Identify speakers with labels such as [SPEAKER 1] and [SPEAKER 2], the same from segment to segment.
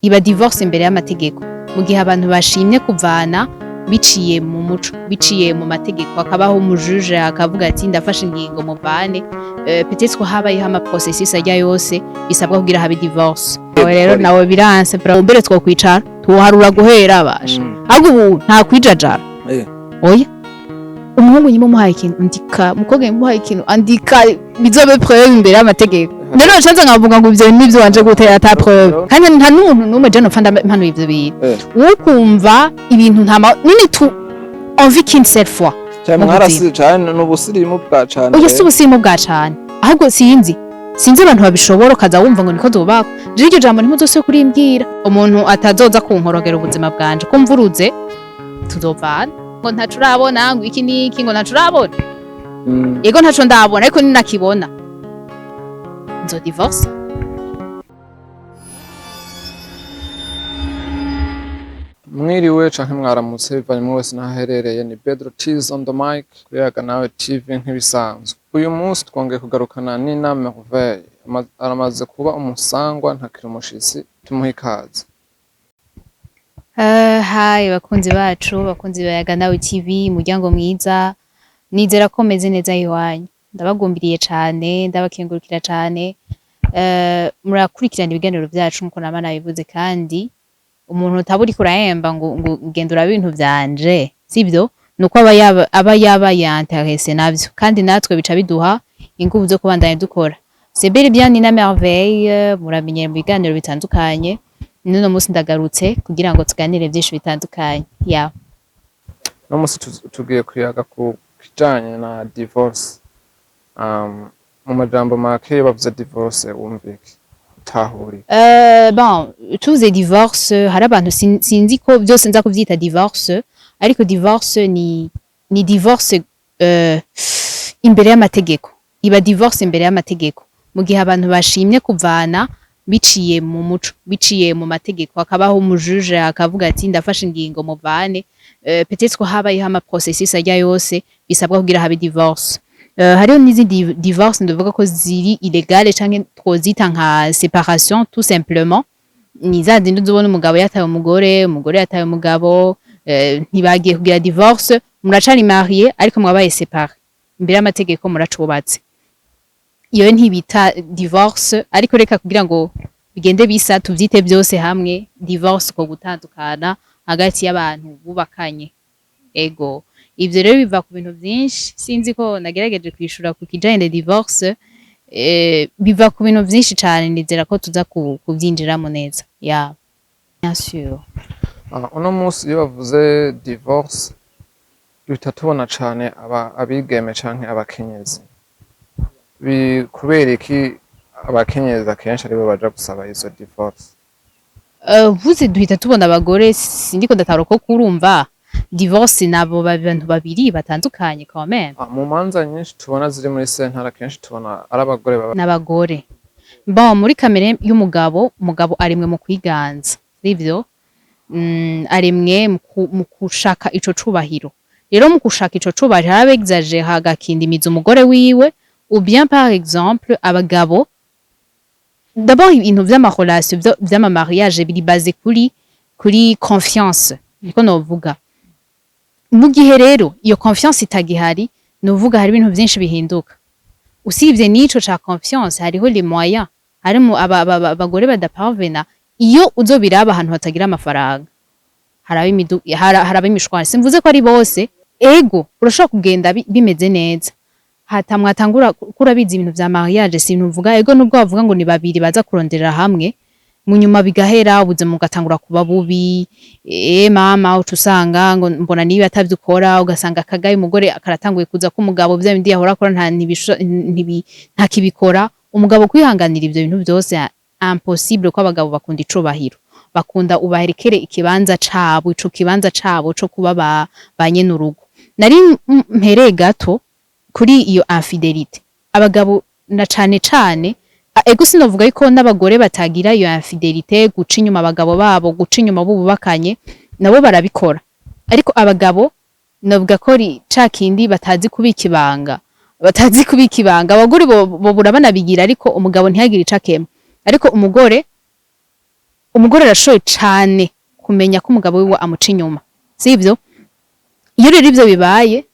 [SPEAKER 1] Iba divorce imbere y'amategeko mu gihe abantu bashimye kuvana biciye mu muco, biciye mu mategeko, hakabaho umujuje akavuga ati: "Ndafashe ingingo muvane." Peut-être ko habayeho ama processus ajya yose bisabwa kugira habe divorce. Aho rero nawe biranse mbere, twokwicara tuharura guhera basha. Ahubwo ubu nta kwijajara. Oya, umuhungu nyuma umuhaye ikintu andika, umukobwa nyuma umuhaye ikintu andika, bizobe preuve imbere y'amategeko. Rero nshanze nkavuga ngo ivyo nivyo wanje gutera ata preuve, kandi nta n'umuntu n'umwe je nopfa ndampanuye ivyo bintu. Ukumva ibintu nta nini tu on vit qu'une seule fois
[SPEAKER 2] cyane
[SPEAKER 1] mu
[SPEAKER 2] mwarasi cyane n'ubusirimu bwa cane.
[SPEAKER 1] Oya, si ubusirimu bwa cane, ahubwo sinzi abantu babishobora, ukaza wumva ngo niko zubakwa. Je iryo jambo ntimuzose kurimbwira. Umuntu atazoza kunkorogera ubuzima bwanje ko mvuruze tuzovana, ngo ntaco urabona, ngo iki n'iki, ngo ntaco urabona. Yego, ntaco ndabona, ariko ninakibona nzo divorce.
[SPEAKER 2] Mwiriwe canke mwaramutse, bivanye umwe wese n'aho aherereye. Ni Pedro T's on the mic kuri Yaga Nawe TV. Nk'ibisanzwe, uyu munsi twongeye kugarukana Nina Merveille. Aramaze kuba umusangwa, ntakiri umushitsi, tumuha ikaze.
[SPEAKER 1] Hi bakunzi bacu, bakunzi ba Yaga Nawe TV, umuryango mwiza, nizera ko meze neza iwanyu. Ndabagumbiriye cane, ndabakengurukira cane. Murakurikirana ibiganiro vyacu nkuko nama nabivuze, kandi umuntu utaba uriko urahemba ngo ngenda urabe ibintu vyanje, sivyo? Nuko aba yaba y'intéressé navyo, kandi natwe bica biduha inguvu zo kubandanya dukora. C'est bel et bien Nina Merveille, muramenyere mu biganiro bitandukanye. N'uno munsi ndagarutse kugira ngo tuganire byinshi bitandukanye, ya.
[SPEAKER 2] Uno munsi tugiye kuyaga ku kijanye na divorce. Mu majambo make, iyo bavuze divorce wumva iki, utahuriye?
[SPEAKER 1] Bon, tuvuze divorce, hari abantu sinzi ko byose nza kuvyita divorce, ariko divorce ni divorce imbere y'amategeko. Iba divorce imbere y'amategeko mu gihe abantu bashimye kuvana biciye mu muco, biciye mu mategeko, hakabaho umujuje akavuga ati: "Ndafashe ingingo muvane." Peut-être ko habayeho ama processus ajya yose bisabwa kugira habe divorce. Hariho n'izindi divorce ndavuga ko ziri illégale, canke twozita nka séparation tout simplement. Ni za zindi uzobona umugabo yataye umugore, umugore yataye umugabo, ntibagiye kugira divorce, muracari marié ariko mwabaye séparé imbere y'amategeko, muracubatse. Iyo ntibita divorce, ariko reka kugira ngo bigende bisa tuvyite byose hamwe divorce, ko gutandukana hagati y'abantu bubakanye. Ego, ivyo rero biva ku bintu vyinshi. Sinzi ko nagerageje kwishura ku kijanye na divorce. Biva ku bintu vyinshi cane, nizera ko tuza kuvyinjiramo neza, ya, bien sûr.
[SPEAKER 2] Ah, uno munsi iyo bavuze divorce duhita tubona cane aba abigeme canke abakenyezi. Kubera iki abakenyezi akenshi aribo baja gusaba izo divorce?
[SPEAKER 1] Vuze duhita tubona abagore, sindiko ndataro ko kurumva divorce nabo bantu babiri batandukanye quand même.
[SPEAKER 2] Ah, mu manza nyinshi tubona ziri muri sentare, akenshi tubona ari abagore baba
[SPEAKER 1] N'abagore. Bon, muri kamere y'umugabo, umugabo arimwe mu kwiganza, sivyo? Arimwe mu kushaka ico cubahiro. Rero mu gushaka ico cubahiro hari abexagera agakindimiza umugore wiwe, ou bien par exemple abagabo, d'abord ibintu vy'ama relation, vy'ama mariage biri basé kuri confiance, niko novuga. Mu gihe rero iyo confiance itagihari, novuga hari ibintu vyinshi bihinduka. Usibye n'ico ca confiance, hariho les moyens. Harimo abagore badaparvena. Iyo uzobiraba ahantu hatagira amafaranga haraba imishwaro. Simvuze ko ari bose. Ego, urashobora kugenda bimeze neza, hata mwatangura kurabizi ibintu vya mariage, sintuvuga ego, nubwo bavuga ngo ni babiri baza kuronderera hamwe, mu nyuma bigahera, ubuzima bugatangura kuba bubi. Mama uca usanga ngo mbona niba atavyukora, ugasanga akagaye umugore karatanguye kuza ko umugabo vya bindi yahora akora nta ntakibikora. Umugabo kwihanganira ivyo bintu vyose, impossible, ko abagabo bakunda icubahiro, bakunda ubaherekere ikibanza cabo, ico kibanza cabo co kuba ba nyene urugo. Nari mpereye gato kuri iyo infidélité, abagabo na cane cane. Ego, sinovuga yuko n'abagore batagira iyo infidélité, guca inyuma abagabo babo, guca inyuma bubakanye, nabo barabikora, ariko abagabo novuga ko ri ca kindi batazi kubika ibanga, batazi kubika ibanga. Abagore bo bura banabigira, ariko umugabo ntihagire ico akema, ariko umugore Umugore arashoboye cane kumenya ko umugabo wiwe amuca inyuma, sivyo? Iyo rero ivyo bibaye,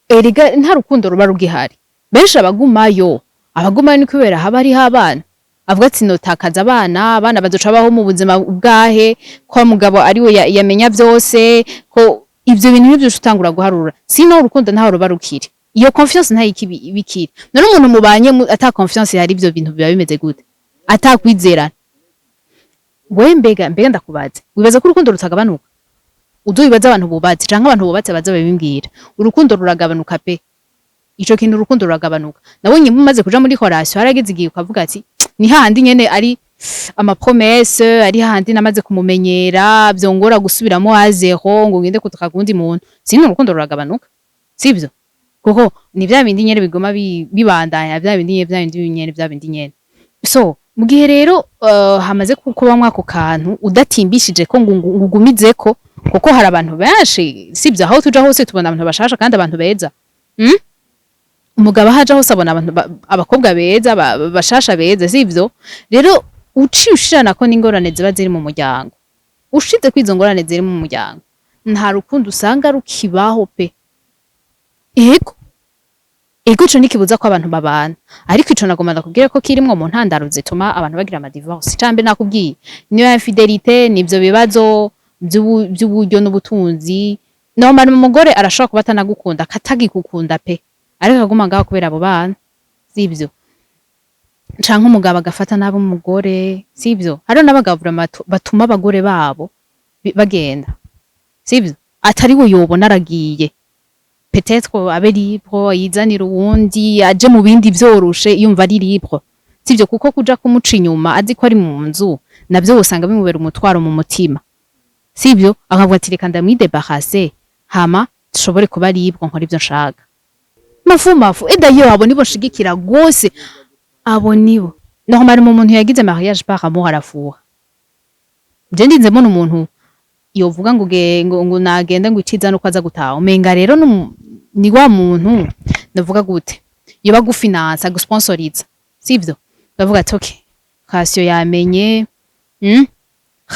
[SPEAKER 1] erega nta rukundo ruba rugihari. Benshi abagumayo ni kubera haba hariho abana. Avuga ati: "Notakaza abana, abana bazoca baho mu buzima bwahe, ko mugabo ariwe yamenya vyose?" Ko ivyo bintu nivyo uca utangura guharura. Sino urukundo ntaho ruba rukiri, iyo confiance ntayo ibikiri. None umuntu mubanye ata confiance ihari, ivyo bintu biba bimeze gute? Atakwizerana. We mbega ndakubaze, wibaza ko urukundo rutagabanuka? Uzobibaza abantu bubatse canke abantu bubatse baza babimbwira. Urukundo ruragabanuka pe. Ico kintu, urukundo ruragabanuka. Nabonye mumaze kuja muri relation, harageze igihe ukavuga ati: "Ni hahandi nyene ari ama promesses, ari hahandi namaze kumumenyera, vyongora gusubiramo à zéro ngo ngende kutuka kundi muntu." Sino urukundo ruragabanuka, sivyo? Kuko ni vya bindi nyene biguma bibandanya, vya bindi nyene, vya bindi nyene, vya bindi nyene. So mu gihe rero hamaze kubamwo ako kantu udatimbishije ko ngo ngugumizeko, kuko hari abantu benshi, sivyo? Aho tuja hose tubona abantu bashasha kandi abantu beza. Umugabo aho aja hose abona abantu abakobwa beza, bashasha beza, sivyo? Rero uciye ushirana ko n'ingorane ziba ziri mu muryango, ushize ko izo ngorane ziri mu muryango, nta rukundo usanga rukibaho pe. Ego, ico ntikibuza ko abantu babana, ariko ico nagomba ndakubwire ko kirimwo mu ntandaro zituma abantu bagira ama divorce. Icambere nakubwiye niyo infidélité, nivyo bibazo vy'uburyo n'ubutunzi. Normal umugore arashobora kuba atanagukunda, akatagikukunda pe, ariko akaguma ngaho kubera abo bana, sivyo? Canke umugabo agafata nabi umugore, sivyo? Hariho n'abagabo vraiment batuma abagore babo bagenda, sivyo? Atari we yobona aragiye, peut-être abe libre, yizanira uwundi, aje mu bindi vyoroshe, yumva ari libre, sivyo? Kuko kuja kumuca inyuma azi ko ari mu nzu, navyo usanga bimubera umutwaro mu mutima, sivyo? Akavuga ati: "Reka ndamwi débarrasse, hama dushobore kuba libre, nkora ivyo nshaka." Mafu mafu. Et d'ailleurs abo nibo nshigikira gose, abo nibo. Normalement umuntu yagize mariage par amour arafuha. Je ndinze mbona umuntu yovuga ngo ngo nagende, ngo iciza nuko aza gutaha, umenga rero ni wa muntu, ndavuga gute, yoba gufinansa, gusponsoriza, sivyo? Bavuga ati: "Okay, ration yamenye,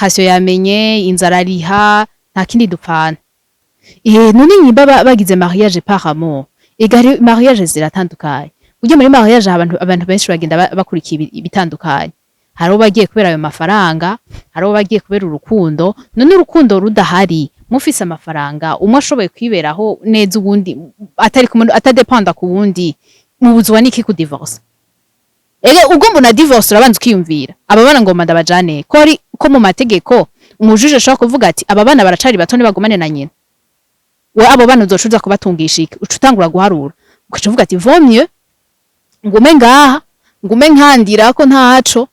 [SPEAKER 1] Ration yamenye, inzara ariha, nta kindi dupfana." None nyimba bagize mariage par amour, ega mariage ziratandukanye. Ujye muri mariage, abantu benshi bagenda bakurikiye ibitandukanye. Hari uwo bagiye kubera ayo mafaranga, hari uwo bagiye kubera urukundo. None urukundo rudahari, mufise amafaranga, umwe ashoboye kwiberaho neza, uwundi atari kumwe, atadependa ku wundi, mubuzwa n'iki ku divorce? Ege ubwo mbona divorce, urabanza ukiyumvira: aba bana ngomba ndabajane ko ari ko mu mategeko umujuje ashobora kuvuga ati: "Aba bana baracari bato, ntibagumane na nyina." We abo bana uzoca uza kubatungisha iki? Uca utangura guharura, ugaca uvuga ati: "Vaut mieux ngume ngaha, ngume nkandira ko ntaco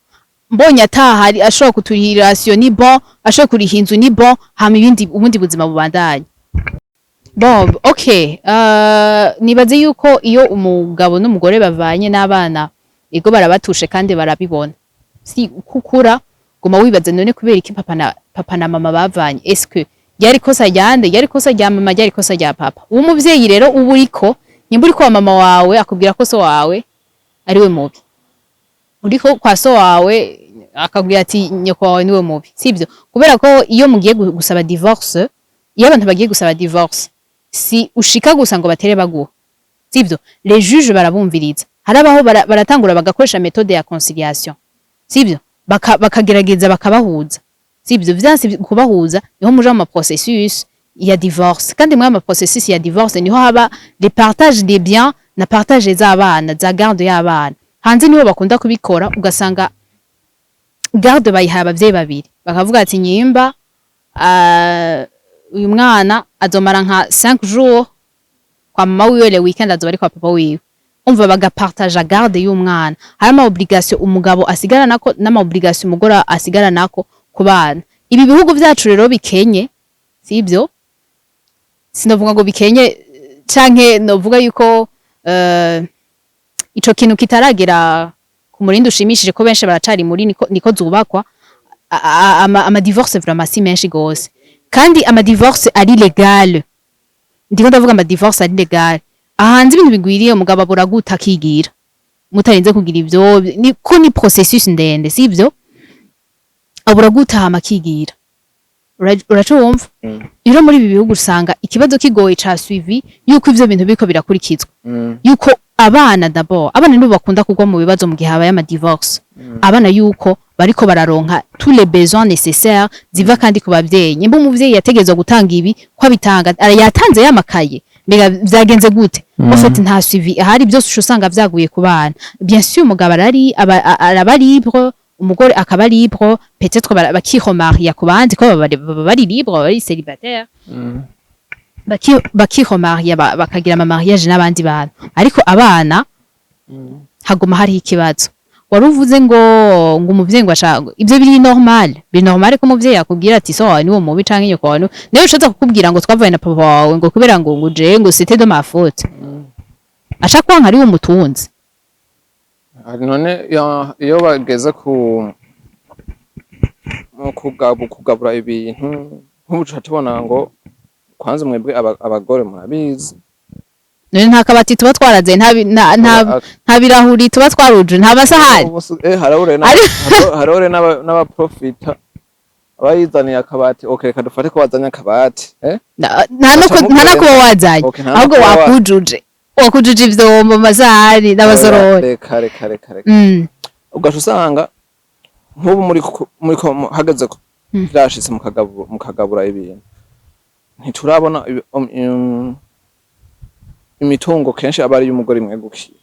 [SPEAKER 1] mbonye atahari, ashobora kuturihira ration ni bon, ashobora kuriha inzu ni bon, hama ibindi ubundi buzima bubandanye." Bon, okay, nibaze yuko iyo umugabo n'umugore bavanye n'abana, ego barabatushe kandi barabibona. Si kukura guma wibaza: none kubera iki papa na mama bavanye? Est-ce que ryari kosa ryande? Ryari kosa rya mama? Ryari kosa rya papa? Uwo muvyeyi rero uba uriko, nyimba uriko wa mama wawe akubwira ko so wawe ari we mubi, uriko kwa so wawe akabwira ati: "Nyoko wawe niwe mubi", sivyo? Kubera ko iyo mugiye gusaba divorce, iyo abantu bagiye gusaba divorce, si ushika gusa ngo batere baguha, sivyo? Les juges barabumviriza. Harabaho baratangura bagakoresha méthode ya conciliation, sivyo? Bakagerageza bakabahuza, sivyo? Vyanse kubahuza, niho muja mu processus ya divorce. Kandi muri ama processus ya divorce niho haba les partage des biens na partage z'abana, za garde y'abana. Hanze niho bakunda kubikora, ugasanga garde bayihaye abavyeyi babiri, bakavuga ati: "Nyimba uyu mwana azomara nka 5 jours kwa mama wiwe, le weekend azoba ari kwa papa wiwe." Umva, bagapartaja garde y'umwana. Hari ama obligation umugabo asigara nako n'ama obligation umugore asigara nako ku bana. Ibi bihugu vyacu rero bikenye, sivyo? Sinovuga ngo bikenye, canke novuga yuko ico kintu kitaragera ku murindi ushimishije, ko benshi baracari muri niko zubakwa. Ama divorce vraiment si menshi gose, kandi ama divorce ari légal. Ndiko ndavuga ama divorce ari légal. Ahanze ibintu bigwiriye, umugabo abura guta akigira, mutarinze kugira ivyo, ni ko ni processus ndende, sivyo? Abura gutaha amakigira. Uraca wumva? Rero muri ibi bihugu usanga ikibazo kigoye ca suivi, yuko ivyo bintu biriko birakurikizwa, yuko abana, d'abord abana nibo bakunda kugwa mu bibazo mu gihe habaye ama divorce, abana yuko bariko bararonka tous les besoins nécessaires ziva kandi ku bavyeyi. Nyimba umuvyeyi yategerezwa gutanga ibi, ko abitanga, yatanze yamakaye, mbega vyagenze gute? En fait, nta suivi ahari, byose uca usanga vyaguye ku bana. Bien sûr, umugabo arari araba libre, umugore akaba libre, peut-être bakiremariya ku bandi, ko baba bari libre, baba bari célibataire, bakiremariya, bakagira ama mariage n'abandi bantu, ariko abana haguma hariho ikibazo. Wari uvuze ngo umuvyeyi ngo ashaka, ivyo biri normal, biri normal ko umuvyeyi akubwira ati so wawe niwo mubi, canke nyoko wawe niwe ushatse kukubwira ngo twavaye na papa wawe, ngo kubera ngo je ngo c'était de ma faute, ashaka kwanka ari we umutunzi.
[SPEAKER 2] Hari none iyo bageze ku mu kugabura ibintu, nk'ubu tuca tubona ngo kwanza mwebwe abagore murabizi.
[SPEAKER 1] None nta kabati tuba twaraze, nta birahuri tuba twaruje, nta masahani?
[SPEAKER 2] Hariho rero n'abaprofita abayizaniye akabati. Okay, reka dufate ko wazanye akabati, eh.
[SPEAKER 1] Nta no kuba wazanye.
[SPEAKER 2] Okay, nta no
[SPEAKER 1] ahubwo
[SPEAKER 2] kuba
[SPEAKER 1] wakujuje ivyombo, amasahani n'abasorori.
[SPEAKER 2] Reka, reka, reka, reka. Ugaca usanga nk'ubu muri ko hageze vyashitse mukagabura ibintu, ntiturabona imitungo kenshi aba ari iy'umugore imwegukiye,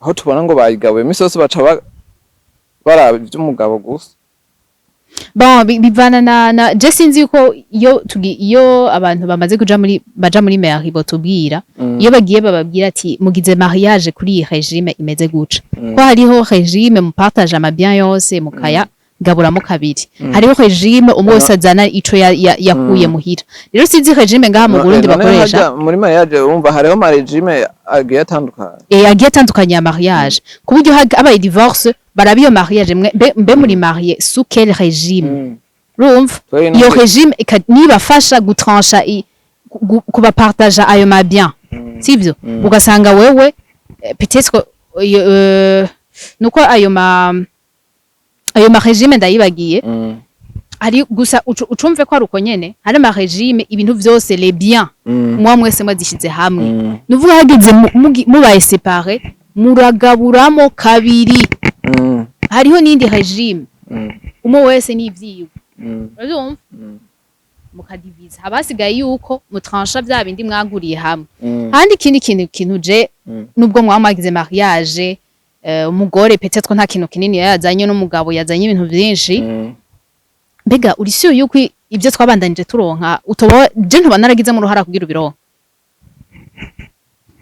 [SPEAKER 2] aho tubona ngo bayigabuye imisi yose baca baraba ivy'umugabo gusa.
[SPEAKER 1] Bon, bivana na je sinzi yuko iyo iyo abantu bamaze kuja muri, baja muri mairie, botubwira iyo bagiye bababwira ati mugize mariage kuri iyi régime imeze guca, ko hariho régime mupartage ama biens yose mukaya gaburamo kabiri, hariho régime umwe wese azana ico yakuye muhira. Rero sinzi régime ngaha mu Burundi
[SPEAKER 2] None
[SPEAKER 1] bakoresha.
[SPEAKER 2] harya muri mariage wumva hariho ma régime agiye atandukanye.
[SPEAKER 1] Agiye atandukanye ya mariage, ku buryo habaye divorce baraba iyo mariage mbe muri marié sous quel régime. Urumva?
[SPEAKER 2] Twari
[SPEAKER 1] iyo régime nibafasha gutrancha kubapartaja ayo ma biens, sivyo? Ugasanga wewe peut-être que nuko ayo ma régime ndayibagiye. Hari gusa ucumve ko ari uko nyene, hari ama régime ibintu vyose, les biens, muba mwese mwazishize hamwe. Nuvuga hageze mubaye séparé, muragaburamo kabiri. Hariho n'indi régime umwe wese n'ivyiwe. Uravyumva? Mukadiviza, haba hasigaye yuko mutrancha vya bindi mwaguriye hamwe. Kandi ikindi kintu je, nubwo mwaba mwagize mariage, umugore peut-être nta kintu kinini yazanye, n'umugabo yazanye ibintu vyinshi, mbega uri sûr yuko ibyo twabandanije turonka utoba je ntuba naragizemo uruhara kugira ubironke?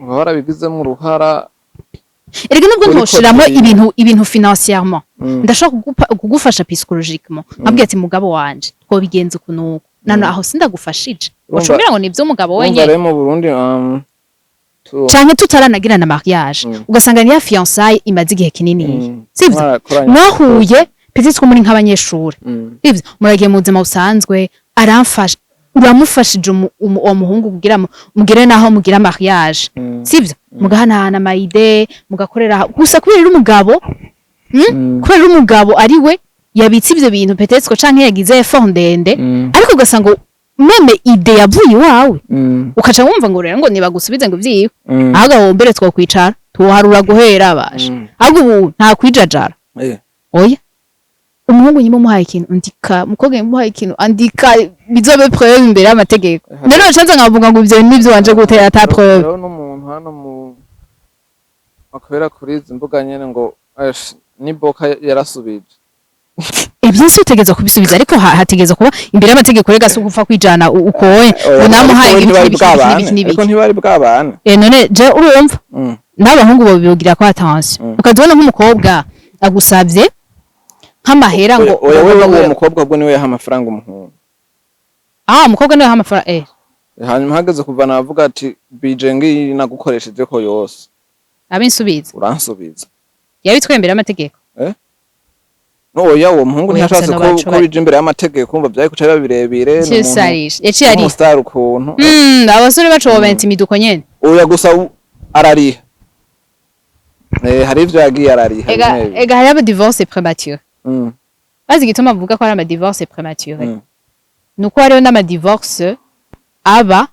[SPEAKER 2] Uba warabigizemo uruhara.
[SPEAKER 1] Erega nubwo
[SPEAKER 2] Uriko
[SPEAKER 1] ntoshiramwo ibintu financièrement, ndashobora kugufasha psychologiquement, nkabwira ati mugabo wanje twobigenza uku nuku, nano aho sindagufashije, ucumbira ngo nivyo umugabo
[SPEAKER 2] Urumva
[SPEAKER 1] wenyene.
[SPEAKER 2] Rero mu Burundi
[SPEAKER 1] Canke tutaranagirana mariage, ugasanga niya fiançailles imaze igihe kinini, sivyo?
[SPEAKER 2] Mwarakoranye.
[SPEAKER 1] Mwahuye peut-être ko muri nk'abanyeshuri, sivyo? Muragiye mu buzima busanzwe, aramfasha, uramufashije uwo muhungu kugira mugere naho mugira mariage, sivyo? Mugahanahana ama idées, mugakorera gusa kubera uri umugabo, Kubera uri umugabo ari we yabitse ivyo bintu peut-être ko canke yagize effort ndende, ariko ugasanga même idée yavuye iwawe, ukaca wumva ngo rero ngo nibagusubize ngo ivyiwe. Ahubwo mbere twokwicara tuharura guhera basha. Ahubwo ubu nta kwijajara. Oya, umuhungu nyuma umuhaye ikintu andika, umukobwa nyuma umuhaye ikintu andika, bizobe preuve imbere y'amategeko. None nshatse nkavuga ngo ivyo nivyo wanje gutera ata preuve?
[SPEAKER 2] Hariho n'umuntu hano mu akorera kuri izi mbuga nyene ngo ash, ni boka yarasubije.
[SPEAKER 1] Ibyo si utegerezwa kubisubiza, ariko hategerezwa kuba imbere y'amategeko. Rega si ugupfa kwijana ukoye ngo namuhaye
[SPEAKER 2] Ariko
[SPEAKER 1] ibiki
[SPEAKER 2] ntibari
[SPEAKER 1] n'ibiki
[SPEAKER 2] bwabane.
[SPEAKER 1] n'ibiki n'ibiki.
[SPEAKER 2] Ariko ntibari bwabane.
[SPEAKER 1] None je urumva, n'abahungu bobigira ko attention, ukazibona nk'umukobwa agusavye nk'amahera ngo
[SPEAKER 2] Oya, wewe uwo mukobwa ubwo niwe yaha amafaranga umuhungu.
[SPEAKER 1] Ah, umukobwa niwe yaha amafaranga.
[SPEAKER 2] Hanyuma hageze kuva navuga ati bije ngiyi nagukoresheje ko yose,
[SPEAKER 1] Abinsubiza.
[SPEAKER 2] uransubiza.
[SPEAKER 1] Yabitwaye imbere y'amategeko?
[SPEAKER 2] Oya, uwo muhungu
[SPEAKER 1] Oya,
[SPEAKER 2] ntiyashatse
[SPEAKER 1] gusa
[SPEAKER 2] ko
[SPEAKER 1] n'abacu
[SPEAKER 2] ko bija imbere y'amategeko, kumva vyari kuca biba birebire, ni umuntu
[SPEAKER 1] Cisarisha yaciye ari
[SPEAKER 2] w'umustar ukuntu.
[SPEAKER 1] Abasore bacu bobenza imiduko nyene.
[SPEAKER 2] Oya, gusa arariha, hari ivyo yagiye arariha
[SPEAKER 1] Ega
[SPEAKER 2] bimwe bimwe.
[SPEAKER 1] ega hari aba divorce prématuré. Bazi igituma bavuga ko ari ama divorce prématuré? Nuko hariho n'ama divorce aba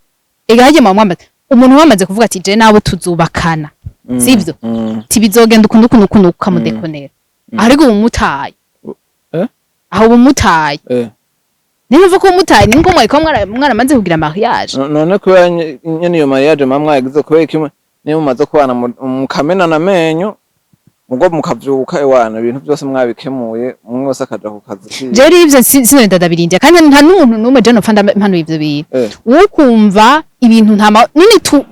[SPEAKER 1] ega hagiye mu mwamaze, umuntu wamaze kuvuga ati: "Je nawe tuzubakana," sivyo? Ti bizogenda ukuntu ukuntu ukuntu, ukamudekonera, ariko ubu mutaye.
[SPEAKER 2] Eh?
[SPEAKER 1] Aho ubu mutaye. Niba uvuga ko umutaye, ni ngombwa ko mwaramaze kugira mariage.
[SPEAKER 2] None kubera nyene iyo mariage muba mwagize, kubera kimwe niyo mumaze kubana mukamenana amenyo, mugo mukavyuka ewana ibintu byose mwabikemuye, umwe wese akaja ku kazi kiwe.
[SPEAKER 1] Je rero ivyo sinonda ndabirindira, kandi nta n'umuntu n'umwe je nopfa ndampanuye ivyo bintu. Ukumva ibintu nta none tu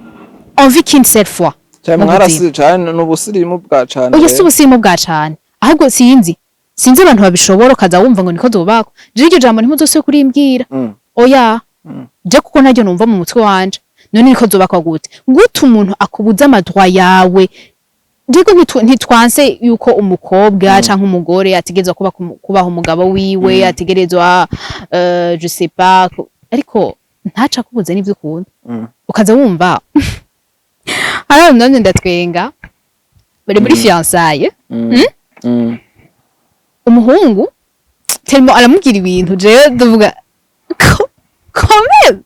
[SPEAKER 1] on vit qu'une seule fois
[SPEAKER 2] Cane.
[SPEAKER 1] mu buzima.
[SPEAKER 2] Mwarasi cane n'ubusirimu bwa cane.
[SPEAKER 1] Oya,
[SPEAKER 2] Rero.
[SPEAKER 1] si ubusirimu bwa cane, ahubwo sinzi abantu babishobora, ukaza wumva ngo niko zubakwa. Je iryo jambo ntimuzose kurimbwira. Oya. Je kuko naryo numva mu mutwe wanje, none niko zubakwa gute? Gute umuntu akubuza ama droits yawe? Jego ntitwanse yuko umukobwa canke umugore ategerezwa kubaha umugabo wiwe, ategerezwa je sais pas, ariko ntaca akubuze n'ivyo ukunda. Ukaza wumva hari abantu, namye ndatwenga, bari muri fiançailles. Umuhungu tellement aramubwira ibintu, jewe ndavuga ko quand même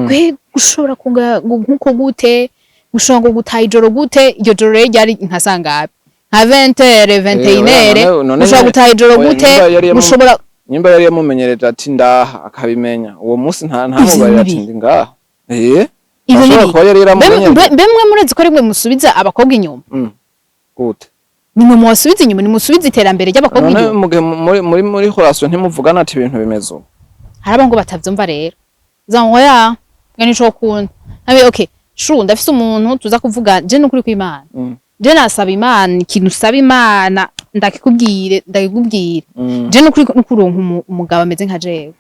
[SPEAKER 1] we ushobora kunga ngo nkuko gute, ushobora ngo gutaha ijoro gute? Iryo joro rero ryari nka sangapi? Nka 20h, 21h.
[SPEAKER 2] None
[SPEAKER 1] Ushobora gutaha ijoro
[SPEAKER 2] oya,
[SPEAKER 1] gute?
[SPEAKER 2] nimba yari
[SPEAKER 1] Ushobora
[SPEAKER 2] Nimba yari yamumenyereje ati ndaha, akabimenya uwo munsi nta
[SPEAKER 1] Ivyo
[SPEAKER 2] ntamubarira
[SPEAKER 1] ni
[SPEAKER 2] ati ndi ngaha.
[SPEAKER 1] Ivyo
[SPEAKER 2] Ashobora
[SPEAKER 1] ni
[SPEAKER 2] kuba yari yaramumenyereje.
[SPEAKER 1] Mbe mwe murazi ko rimwe musubiza abakobwa inyuma?
[SPEAKER 2] Gute?
[SPEAKER 1] Nimwe muwasubiza inyuma, nimusubize iterambere ry'abakobwa
[SPEAKER 2] None
[SPEAKER 1] inyuma.
[SPEAKER 2] mu gihe muri relation ntimuvugana ati ibintu bimeze uko?
[SPEAKER 1] Hari abo ngo batavyumva rero, za ngo ya mwe nico kunda nabe. Okay, shu ndafise umuntu tuza kuvuga. Je nukuri kw'Imana, je nasaba Imana ikintu, usaba Imana ndakikubwire, ndakikubwire. Je nukuri nukuronka umugabo ameze nka jewe,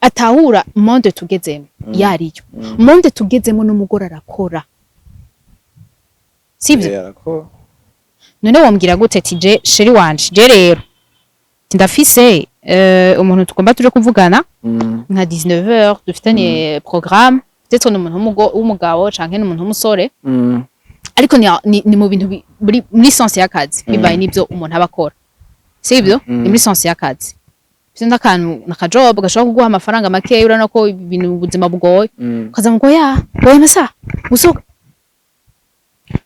[SPEAKER 1] atahura monde tugezemo iyo ariyo. Monde tugezemo n'umugore arakora, sivyo?
[SPEAKER 2] Eh, arakora.
[SPEAKER 1] None wombwira gute ati: "Je chéri wanje, je rero ndafise umuntu tugomba tuje kuvugana nka 19h, dufitanye programme," peut-être ni umuntu w'umugabo canke ni umuntu w'umusore, ariko ni mu bintu muri sens y'akazi, bibaye n'ibyo umuntu aba akora, sivyo? Ni muri sens y'akazi, byo n'akantu naka job gashobora kuguha amafaranga make. Urabona ko ibintu ubuzima bugoye. Ukaza ngo ya goye amasaha gusohoka.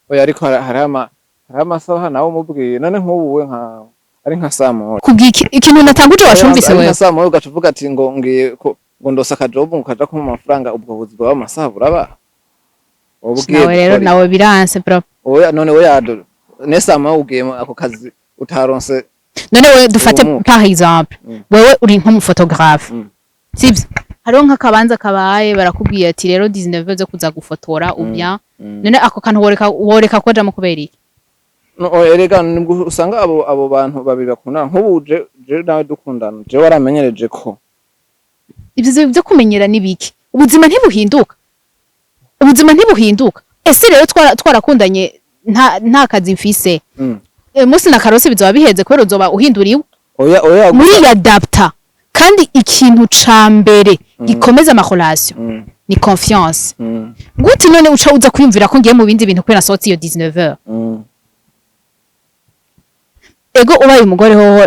[SPEAKER 2] Oya, ariko hariho amasaha nawe umubwiye. None nk'ubu we nka ari nka saa moya.
[SPEAKER 1] Kubwira ikintu natanguje, wacumvise?
[SPEAKER 2] Ari
[SPEAKER 1] Wewe
[SPEAKER 2] nka saa moya ugaca uvuga ati ngo ngiye ngo ndose aka job, ngo kaja kumpa amafaranga, ubwo buzi bwawe amasaha buraba wowe ugiye
[SPEAKER 1] Nawe rero
[SPEAKER 2] gukora iki?
[SPEAKER 1] Nawe biranse bro.
[SPEAKER 2] Oya, none oya, ne saa moya ugiye mu ako kazi utaronse.
[SPEAKER 1] None wewe dufate
[SPEAKER 2] Ubumuga.
[SPEAKER 1] par exemple, wewe uri nk'umu photographe, sivyo? Hariho nk'akabanza kabaye, barakubwiye ati rero 19 zo kuza gufotora ou bien. None ako kantu woreka kojamo kubera iki?
[SPEAKER 2] No, oya, erega nibwo usanga abo bantu babiri bakundana. Nk'ubu je nawe dukundana, je waramenyereje ko
[SPEAKER 1] Ivyo byo kumenyera nibiki? Ubuzima ntibuhinduka, ubuzima ntibuhinduka. Ese rero twarakundanye nta kazi mfise, munsi na karose bizoba biheze kubera uzoba uhinduriwe?
[SPEAKER 2] Oya,
[SPEAKER 1] Muri
[SPEAKER 2] gusa
[SPEAKER 1] adapta. Kandi ikintu ca mbere gikomeza ama relation ni confiance. Gute none uca uza kwiyumvira ko ngiye mu bindi bintu kubera nasohotse iyo 19h? Ego, ubaye umugore hoho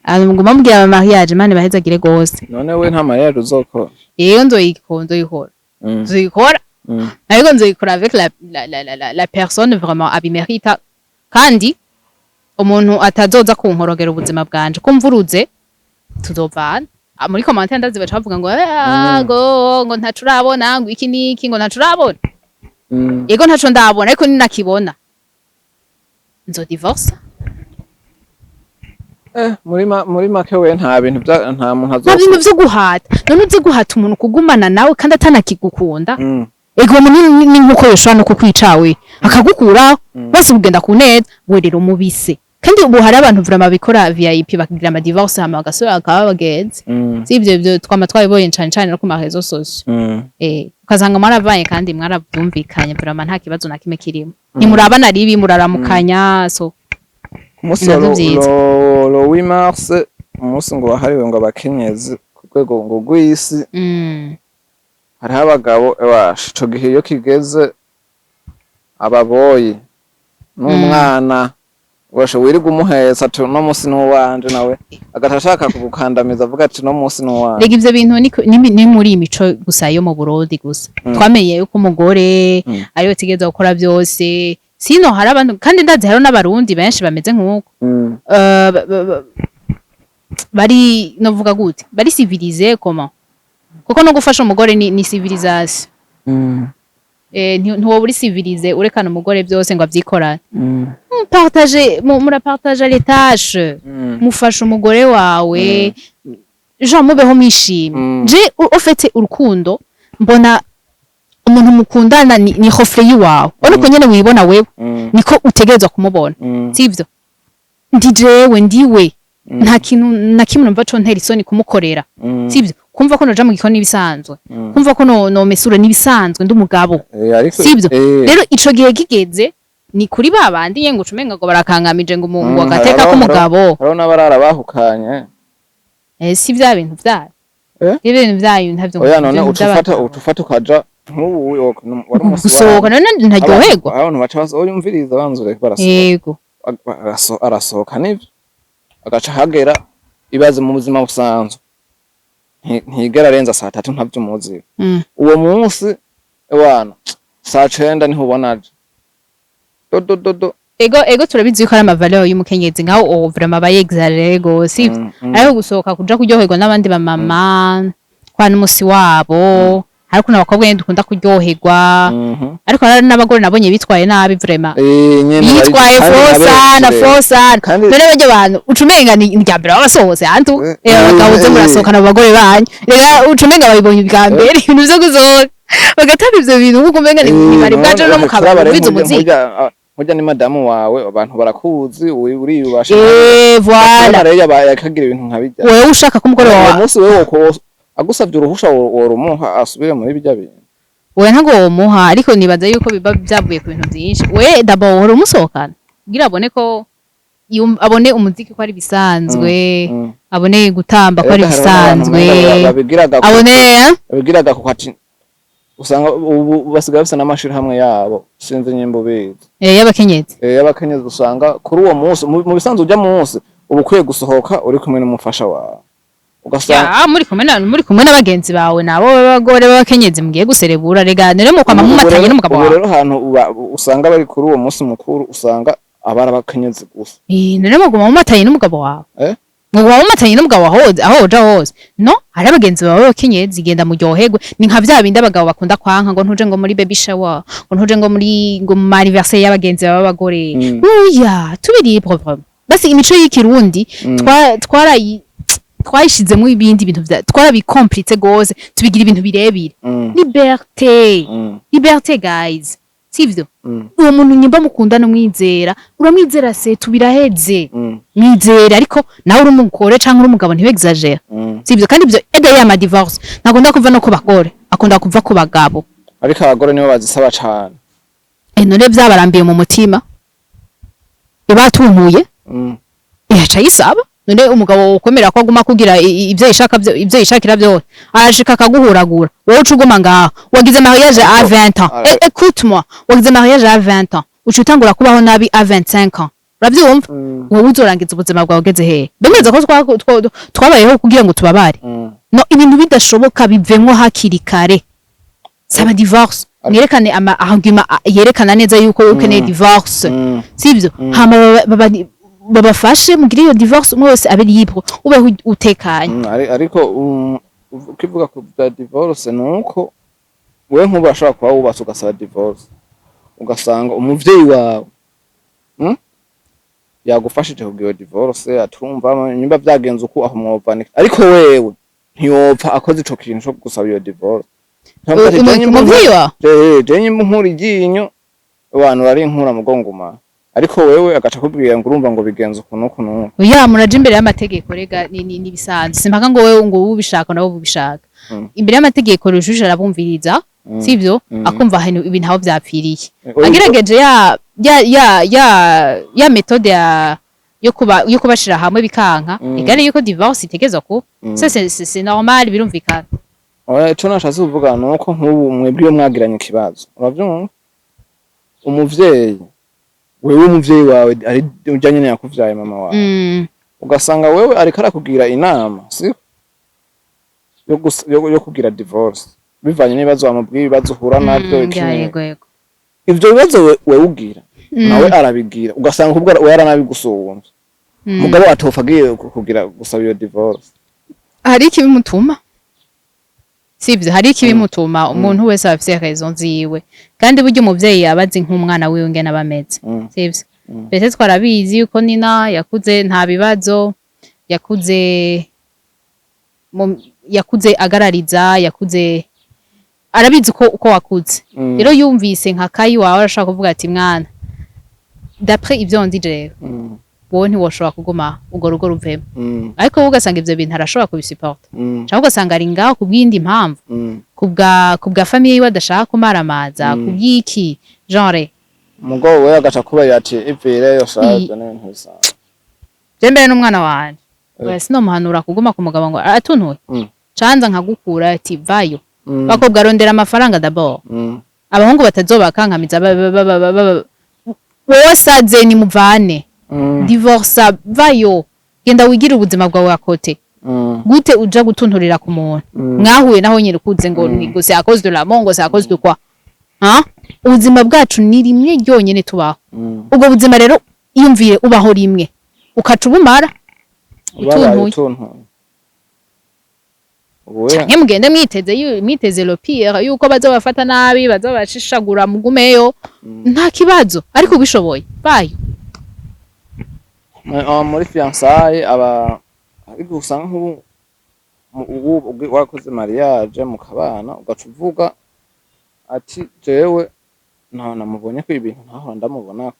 [SPEAKER 1] nguma mubwira ama mariage, Imana ibahezagire gose.
[SPEAKER 2] None we nta mariage uzokora?
[SPEAKER 1] Iyo nzoyikora, nzoyikora. Ariko nzoyikora avec la personne vraiment abimerita, kandi umuntu atazoza kunkorogera ubuzima bwanje, ko mvuruze tuzovana. Muri commentaire ndazi baca bavuga ngo ngo ntaco urabona, ngo iki niki, ngo ntaco urabona. Yego, ntaco ndabona, ariko ninakibona nzo divorce.
[SPEAKER 2] Muri make we nta bintu bya nta muntu
[SPEAKER 1] Nta bintu
[SPEAKER 2] azokora.
[SPEAKER 1] vyo guhata. None uzi guhata umuntu kugumana nawe kandi atanakigukunda? Ego, uwo muntu ni nkuko yoshobora no kukwica, we akagukuraho bose kugenda ku neza. We rero mubise, kandi ubu hari abantu vraiment bikora VIP, bakagira ama divorce hama bagasubira bakaba bagenzi. Si ivyo twama twabibonye cane cane no ku ma réseaux sociaux. Ukasanga mwaravanye kandi mwaravyumvikanye, vraiment nta kibazo na kimwe kirimo, ntimurabana ribi, muraramukanya, so
[SPEAKER 2] Ku munsi
[SPEAKER 1] ni
[SPEAKER 2] wa
[SPEAKER 1] navyo vyiza.
[SPEAKER 2] Le 8 mars, umunsi ngo wahariwe ngo abakenyezi ku rwego ngo rw'isi, hariho abagabo ebasha ico gihe iyo kigeze, ababoyi n'umwana. Washa wirirwa umuheza ati uno munsi ni uwanje, nawe agaca ashaka kugukandamiza avuga ati uno munsi ni uwanje.
[SPEAKER 1] Rega ivyo bintu ni muri iyi mico gusa yo mu Burundi gusa. Twamenye yuko umugore ariwe ategerezwa gukora byose. Sino hari abantu, kandi ndazi hariho n'Abarundi benshi bameze nk'uko. Bari, novuga gute, bari civilisé comment, kuko no gufasha umugore ni civilisation. Ntiwoba uri civilisé urekana umugore byose ngo avyikorane. Partage, murapartage les tâches. Mufasha umugore wawe, genre mubeho mwishimye. Je au fait, urukundo mbona umuntu mukundana ni reflet yiwawe, ubona uko nyene wibona wewe, niko utegerezwa kumubona. Sivyo? Ndi jewe, ndiwe, nta kintu na kimwe numva co ntera isoni kumukorera. Sivyo? Kumva ko noja mu gikoni n'ibisanzwe, kumva ko no nomesura n'ibisanzwe, ndi umugabo.
[SPEAKER 2] Ariko
[SPEAKER 1] Sivyo?
[SPEAKER 2] Eh.
[SPEAKER 1] Rero ico gihe kigeze ni kuri ba bandi nye ngo ucumenga ngo barakangamije ngo ngo agateka k'umugabo.
[SPEAKER 2] Hariho n'abarara bahukanye.
[SPEAKER 1] Si vya bintu vyayo.
[SPEAKER 2] Eh?
[SPEAKER 1] Ibintu vyayo ntavyo.
[SPEAKER 2] Oya, none
[SPEAKER 1] ibintu
[SPEAKER 2] uca ufata
[SPEAKER 1] vy'abagabo.
[SPEAKER 2] Uca ufata ukaja nk'ubu wari umunsi
[SPEAKER 1] Gusohoka
[SPEAKER 2] wanyu.
[SPEAKER 1] none ntaryoherwa.
[SPEAKER 2] Abantu baca baza, oya, umviriza, banza ureke barasohoka.
[SPEAKER 1] Yego.
[SPEAKER 2] Arasohoka nivyo, agaca hagera ibaze mu buzima busanzwe ntigera arenza saa 3, ntavyo umuzi. Uwo munsi wana saa 9 niho ubona aje do do do do.
[SPEAKER 1] Ego, turabizi yuko ari amavaleur y'umukenyezi nkaho uwo vraiment aba yexagéré gose, sivyo? Ariko gusohoka kuja kuryoherwa n'abandi bamama kwa n'umusi wabo, ariko n'abakobwa nyene dukunda kuryoherwa. Ariko hari n'abagore nabonye bitwaye nabi vraiment.
[SPEAKER 2] Nyene
[SPEAKER 1] Bitwaye
[SPEAKER 2] kandi na
[SPEAKER 1] faux sana.
[SPEAKER 2] benshi rero.
[SPEAKER 1] Faux sana. None barya bantu uca umenga ni irya mbere baba basohotse antu. Abagabo uze murasohokana abagore banyu, rega uca umenga babibonye ubwa mbere ibintu vyo gusohoka, bagatanga ivyo bintu nkuko umenga ni bari bwaje no mu kabari bumviza umuziki.
[SPEAKER 2] Nkurya ni madamu wawe, abantu barakuzi, uriyubashe.
[SPEAKER 1] Voilà.
[SPEAKER 2] Rero yabaye akagira ibintu nka bijya.
[SPEAKER 1] Wewe ushaka ko umugore
[SPEAKER 2] Uwo
[SPEAKER 1] wawe
[SPEAKER 2] munsi wewe agusavye uruhusha worumuha asubire muri bijya bintu?
[SPEAKER 1] Wewe ntabwo womuha, ariko nibaza yuko biba byavuye ku bintu byinshi. We d'abord uhora umusohokana kugira abone ko abone umuziki ko ari bisanzwe, abone gutamba ko ari
[SPEAKER 2] Erega hariho n'abantu
[SPEAKER 1] bisanzwe,
[SPEAKER 2] umenga babigiraga
[SPEAKER 1] abone
[SPEAKER 2] babigiraga ku kati, usanga ubu basigaye bafise n'amashirahamwe yabo, sinzi nyimba ubizi.
[SPEAKER 1] Y'abakenyezi.
[SPEAKER 2] Y'abakenyezi, usanga kuri uwo munsi mu bisanzwe ujya munsi uba ukwiye gusohoka uri kumwe n'umufasha wawe, ugasanga
[SPEAKER 1] Ya, muri kumwe n'abagenzi bawe nabo b'abagore b'abakenyezi mugiye guserebura, rega nere mu kwama
[SPEAKER 2] Ubu
[SPEAKER 1] mumatanye n'umugabo
[SPEAKER 2] ubu
[SPEAKER 1] wawe.
[SPEAKER 2] Rero ahantu usanga bari kuri uwo munsi mukuru, usanga abari abakenyezi gusa.
[SPEAKER 1] None muguma mumatanye n'umugabo wawe?
[SPEAKER 2] Eh?
[SPEAKER 1] Muguma mumatanye n'umugabo wawe aho uja hose? No hari abagenzi bawe b'abakenyezi, genda muryoherwe. Ni nka vya bindi abagabo bakunda kwanka ngo ntuje ngo muri baby shower, ngo ntuje ngo muri ngo mu anniversaire y'abagenzi bawe b'abagore. Oya, tube libre vraiment. Basi imico y'ikirundi twarayi twayishizemo ibindi bintu vya twarabicompliqué gose, tubigira ibintu birebire. Liberté. Liberté, guys, sivyo? Uwo muntu nyimba mukundana umwizera, uramwizera se tubiraheze. Mwizera, ariko nawe uri umugore canke uri umugabo ntibexagère. Sivyo? Kandi ivyo ega ya ma divorce ntakunda kuva no ku bagore, akunda kuva ku bagabo.
[SPEAKER 2] Ariko abagore nibo bazisaba cane.
[SPEAKER 1] None vyabarambiye mu mutima, yabatuntuye. Yaca yisaba. None umugabo ukomera ko aguma kugira ivyo yishaka ivyo yishakira byose, arashika akaguhuragura, wowe uca uguma ngaho. Wagize mariage à 20 ans. Écoute-moi, wagize mariage à 20 ans, uca utangura kubaho nabi à 25 ans, uravyumva? Wowe uzorangiza ubuzima bwawe ugeze hehe? Bemeza ko twabayeho kugira ngo tubabare. No ibintu bidashoboka bivemwo hakiri kare, saba divorce, mwerekane ama argument yerekana neza yuko ukeneye divorce. Sivyo? Hama babafashe mugire iyo divorce, umwe wese abe libre, ubeho utekanye.
[SPEAKER 2] Ariko ukivuga ku bya divorce, nuko wewe nk'ubu urashobora kuba wubatse ugasaba divorce, ugasanga umuvyeyi wawe yagufashije kugira iyo divorce, atumva nyimba vyagenze uku aho mwovana, ariko wewe ntiyopfa akoze ico kintu co gusaba iyo divorce. Ntabwo ati,
[SPEAKER 1] Umuvyeyi wawe?
[SPEAKER 2] Je nyimba nkura iryinyo, abantu bari inkura mugonguma, ariko wewe agaca akubwira ngo urumva ngo bigenze uku n'uku n'uku.
[SPEAKER 1] Oya, muraja imbere y'amategeko rega, ni bisanzwe, simpaka ngo wewe ngo wowe ubishaka nabo ubishaka. Imbere y'amategeko le juge arabumviriza. Sivyo? Akumva ahantu ibintu aho vyapfiriye. Agerageje ya méthode ya yo kubashira hamwe bikanka, igare yuko divorce itegezwa ku ça c'est normal, birumvikana.
[SPEAKER 2] Oya, ico nashatse kuvuga ni uko nk'ubu mwebwe iyo mwagiranye ikibazo, uravyumva, umuvyeyi Wewe umuvyeyi wawe ari urya nyene yakuvyaye, mama wawe, ugasanga wewe ariko arakugira inama, siko, yo kugira divorce bivanye n'ibibazo wamubwiye, ibibazo uhura navyo, iki n'iki.
[SPEAKER 1] Yego yego.
[SPEAKER 2] Ivyo bibazo wewe ugira, nawe arabigira, ugasanga ubwo we yaranabigusumvye, mugabo atopfa agiye kugira gusaba iyo divorce.
[SPEAKER 1] Hari ikibimutuma, sivyo? Hari ikibimutuma. Umuntu wese aba afise raison ziwe, kandi burya umuvyeyi aba azi nk'umwana wiwe ingene aba ameze, sivyo? Mbese twarabizi yuko Nina yakuze nta bibazo, yakuze agarariza, yakuze arabizi uko wakuze. Rero yumvise nka kayi wawe, arashobora kuvuga ati: "Mwana, d'après ivyo nzi jewe, wowe ntiwoshobora kuguma urwo rugo, ruvemo." Ariko wowe ugasanga ivyo bintu arashobora kubisuporta, cyangwa ugasanga ari ngaho kubw'iyindi mpamvu, kubwa famille yiwe adashaka kumaramaza, kubw'iki genre.
[SPEAKER 2] Mugabo wewe agaca kubarira ati: "Ivireyo shaje", n'ibintu bisanzwe.
[SPEAKER 1] Je mbere n'umwana wanje, oya, sinomuhanura kuguma ku mugabo ngo atuntuye. Canza nkagukura ati: "Vayo." Bakobwa, rondera amafaranga d'abord. Abahungu batazobakankamiza wowe saze nimuvane. Divorce, vayo, genda wigire ubuzima bwawe à côté. Gute uja gutunturira ku muntu mwahuye naho nyine ukuze ngo ni ngo c'est à cause de l'amour, ngo c'est à cause de quoi, hein? Ubuzima bwacu ni rimwe ryonyene tubaho. Ubwo buzima rero, iyumvire ubaho rimwe ukaca ubumara
[SPEAKER 2] ubabaye,
[SPEAKER 1] utuntuye.
[SPEAKER 2] Utuntuye ubuwe.
[SPEAKER 1] Canke mugende mwiteze mwiteze le pire, yuko bazobafata nabi, bazobashishagura, mugumeyo nta kibazo, ariko ubishoboye bayo.
[SPEAKER 2] Muri fiançailles aba ariko usanga nk'ubu ubu wakoze mariage mukabana, ugaca uvuga ati: "Jewe nta namubonye ko ibintu ntahora ndamubona."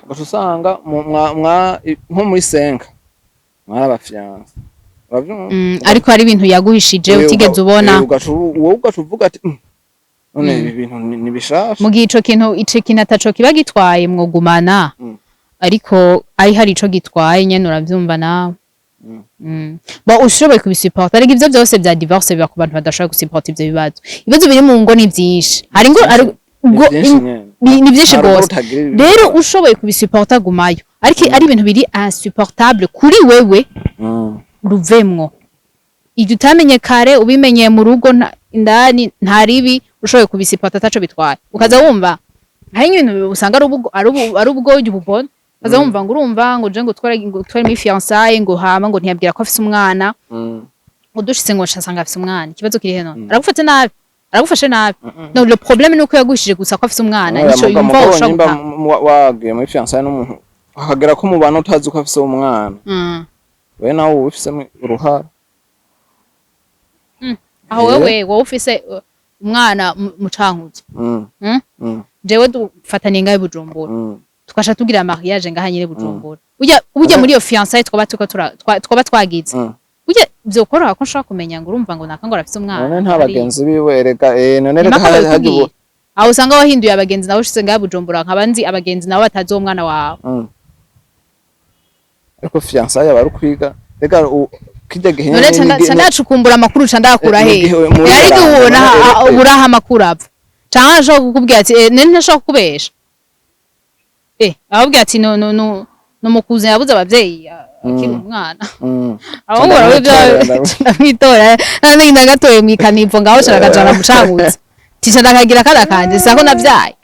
[SPEAKER 2] Ugaca usanga nko muri senka mwari abafiancés, uravyumva?
[SPEAKER 1] Ariko hari ibintu yaguhishije utigeze ubona.
[SPEAKER 2] Wowe ugaca uvuga ati: None ibi bintu ni bishasha."
[SPEAKER 1] Mu gihe ico kintu ataco kiba gitwaye, mwogumana. Ariko ari hari ico gitwaye nyene, uravyumva nawe. Bo ushoboye kubisuporta, ariko ivyo vyose vya divorce biba ku bantu badashoboye gusuporta ivyo bibazo. Ibibazo biri mu ngo ni vyinshi, hari ngo
[SPEAKER 2] Ni vyinshi nyene.
[SPEAKER 1] Ni vyinshi
[SPEAKER 2] Nta rugo
[SPEAKER 1] gose.
[SPEAKER 2] rutagira ibibazo.
[SPEAKER 1] Rero ushoboye kubisuporta, gumayo, ariko ari ibintu biri insupportable kuri wewe, ruvemwo. Ibyo utamenye kare ubimenyeye mu rugo indani nta ribi. Ushoboye kubisuporta, ataco bitwaye, ukaza wumva hari ibintu usanga ari ubwo ububona, ukaza wumva ngo urumva ngo je ngo tware muri fiançailles, ngo hama ngo ntiyabwira ko afise umwana, ngo dushitse ngo nsanga afise umwana. Ikibazo kiri he none? Aragufata nabi, aragufashe nabi? No, le problème ni uko yaguhishije gusa ko afise umwana.
[SPEAKER 2] Oya,
[SPEAKER 1] nico yumva
[SPEAKER 2] mugabo
[SPEAKER 1] ushobora
[SPEAKER 2] nimba
[SPEAKER 1] gutaha.
[SPEAKER 2] wagiye muri fiançailles n'umuntu, hakagera ko mubana utazi ko afise umwana, we nawe uba ubifisemo uruhara.
[SPEAKER 1] Aho wewe wowe ufise umwana mu Cankuzo, Jewe dufataniye ngaho i Bujumbura, tugasha tugira mariage ngaha nyene Bujumbura, burya muri iyo fiançailles twaba turiko twaba twagize, burya vyokoroha ko nshobora kumenya ngo urumva ngo naka ngo arafise umwana.
[SPEAKER 2] None nta bagenzi biwe erega, none rega
[SPEAKER 1] Impaka
[SPEAKER 2] hajya
[SPEAKER 1] babikubwiye.
[SPEAKER 2] ubu.
[SPEAKER 1] Aho usanga wahinduye abagenzi, nawe ushize ngaha Bujumbura nkaba nzi abagenzi nabo batazi uwo mwana wawe.
[SPEAKER 2] Ariko fiançailles aba ari ukwiga rega kirya gihe.
[SPEAKER 1] None ca ndacukumbura amakuru, ca ndakura
[SPEAKER 2] Ni
[SPEAKER 1] hehe?
[SPEAKER 2] igihe muri
[SPEAKER 1] Ari
[SPEAKER 2] baranga,
[SPEAKER 1] ubona
[SPEAKER 2] none
[SPEAKER 1] uburaha amakuru ava, canke ashobora kukubwira ati: "None ntashobora kukubesha." Ababwira ati: "No, no, no, no mukuze yabuze abavyeyi akiri umwana." Abahungu
[SPEAKER 2] Ndamwitorera,
[SPEAKER 1] ndamwitora none ndagatoye mwikanivo ngaho, ca ndakajana mu Cankuzo, tica ndakagira kada kanje sako navyaye.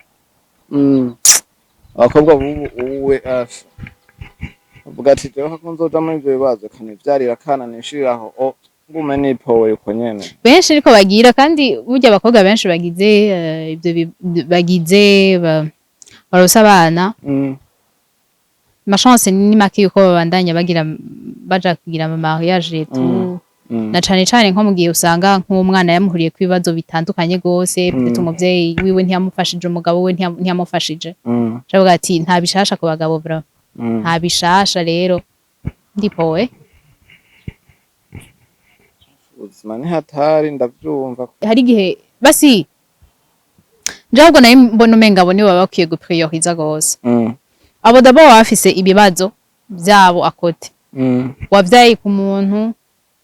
[SPEAKER 2] Abakobwa bubu uwe asha avuga ati: "Jewe ko nzoja muri ivyo bibazo, kanivyarira akana nishiriraho, o ngume nipowe uko nyene."
[SPEAKER 1] Benshi ariko bagira, kandi burya abakobwa benshi bagize ivyo bagize baronse abana, amachance ni make yuko babandanya bagira baja kugira ama mariage et tout. Na cane cane nko mu gihe usanga nk'umwana yamuhuriye ku ibibazo bitandukanye gose, peut-être umuvyeyi wiwe ntiyamufashije, umugabo we ntiyamufashije. Cavuga ati nta bishasha ku bagabo bro, nta bishasha. Rero ndipowe.
[SPEAKER 2] Ubuzima ni hatari, ndavyumva.
[SPEAKER 1] Hari igihe basi nje ahubwo nari mbona umenga abo nibo baba bakwiye guprioriza gose. Abo d'abord baba bafise ibibazo vyabo à côté. Wavyaye ku muntu,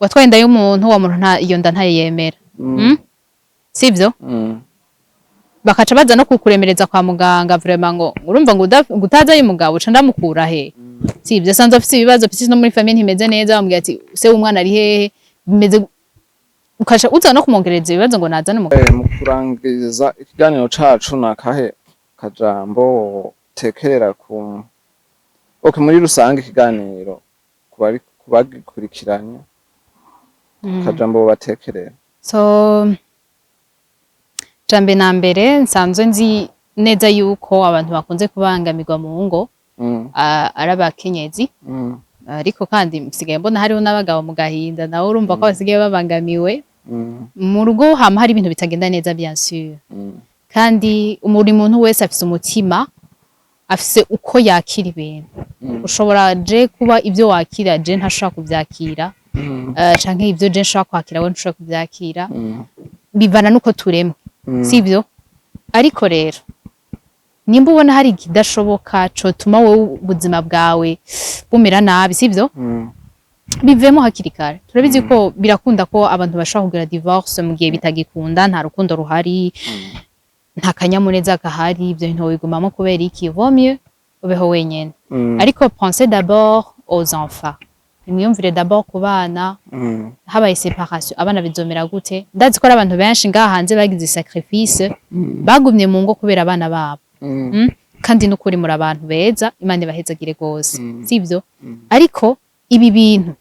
[SPEAKER 1] watwaye inda y'umuntu, uwo muntu nta iyo nda ntayemera. Sivyo? Bakaca baza no kukuremereza kwa muganga, vraiment, ngo urumva ngo utazanye umugabo uca ndamukura he? Si ibyo, asanzwe afise ibibazo pisi no muri famille ntimeze neza. Bamubwira ati: "Se w'umwana ari hehe?" Bimeze ukaca uza no kumwongereza ibibazo ngo nazane umugabo.
[SPEAKER 2] Mu kurangiza ikiganiro cacu, ni akahe kajambo tekerera ku, okay, muri rusange ikiganiro kubari kubagikurikiranye, kajambo batekerera?
[SPEAKER 1] So jambe na mbere, nsanzwe nzi neza yuko abantu bakunze kubangamirwa mu ngo ari abakenyezi, ariko kandi nsigaye mbona hariho n'abagabo mu gahinda nawe, urumva ko basigaye babangamiwe mu rugo. Hama hari ibintu bitagenda neza, bien sûr, kandi buri muntu wese afise umutima, afise uko yakira ibintu. Ushobora je kuba ibyo wakira je ntashobora kuvyakira, canke ibyo je nshobora kwakira we ntushobora kuvyakira. Bivana nuko turemwe, sivyo? Ariko rero nimba ubona hari ikidashoboka cotuma wowe ubuzima bwawe bumera nabi, sivyo, bivemo hakiri kare. Turabizi ko birakunda ko abantu bashobora kugira divorce mu gihe bitagikunda, nta rukundo ruhari, nta kanyamuneza gahari. Ibyo bintu wigumamo kubera iki? Vaut mieux ubeho wenyene. Ariko pensez d'abord aux enfants, nimwiyumvire d'abord ku bana. Habaye séparation, abana bizomera gute? Ndazi ko ari abantu benshi ngaha hanze bagize sacrifice, bagumye mu ngo kubera abana babo. Kandi n'ukuri muri abantu beza, Imana ibahezagire gose, sivyo? Ariko ibi bintu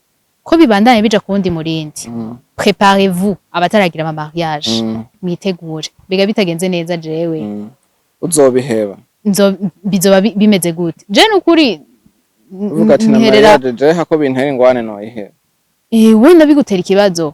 [SPEAKER 1] ko bibandanye bija ku wundi murindi, préparez-vous. Abataragira ama mariage, mwitegure. Mbega bitagenze neza jewe,
[SPEAKER 2] Uzobiheba?
[SPEAKER 1] Bizoba bimeze gute? Je nukuri
[SPEAKER 2] Uvuga ati na
[SPEAKER 1] nterera
[SPEAKER 2] mariage je hako bintera ingwane noyiheba.
[SPEAKER 1] Wenda bigutera ikibazo,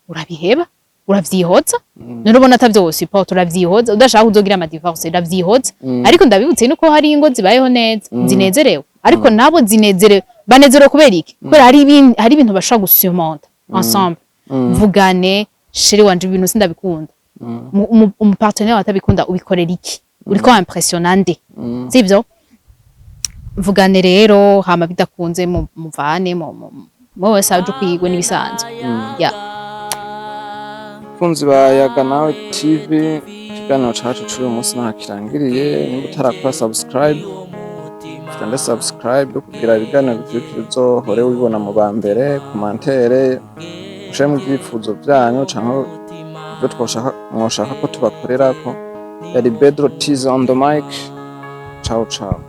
[SPEAKER 1] urabiheba, uravyihoza. None ubona atavyo wosupport, uravyihoza. Udashaka kuzogira ama divorce, uravyihoza. Ariko ndabibutse nuko hari ingo zibayeho neza, zinezerewe, ariko nabo zinezerewe, banezerewe kubera iki? Kubera hari ibintu bashobora gusurmonta ensemble. Vugane: "Chéri wanje, ibintu sindabikunda." Umupartenaire wawe atabikunda, ubikorera iki? Uriko impressionna nde? Sivyo? Vugane rero, hama bidakunze muvane mu wese aje ukwigwe n'ibisanzwe ya.
[SPEAKER 2] Bakunzi ba Yaga Nawe TV, ikiganiro cacu c'uyu munsi naha kirangiriye. Nimba utarakora subscribe, fyonda subscribe kugira ibiganiro bikurikira uzohore ubibona mu ba mbere. Commentaire, mushiremo ivyifuzo vyanyu canke ivyo twoshaka mwoshaka ko tubakorerako. Yari Bedro Tiz on the mic. Ciao ciao.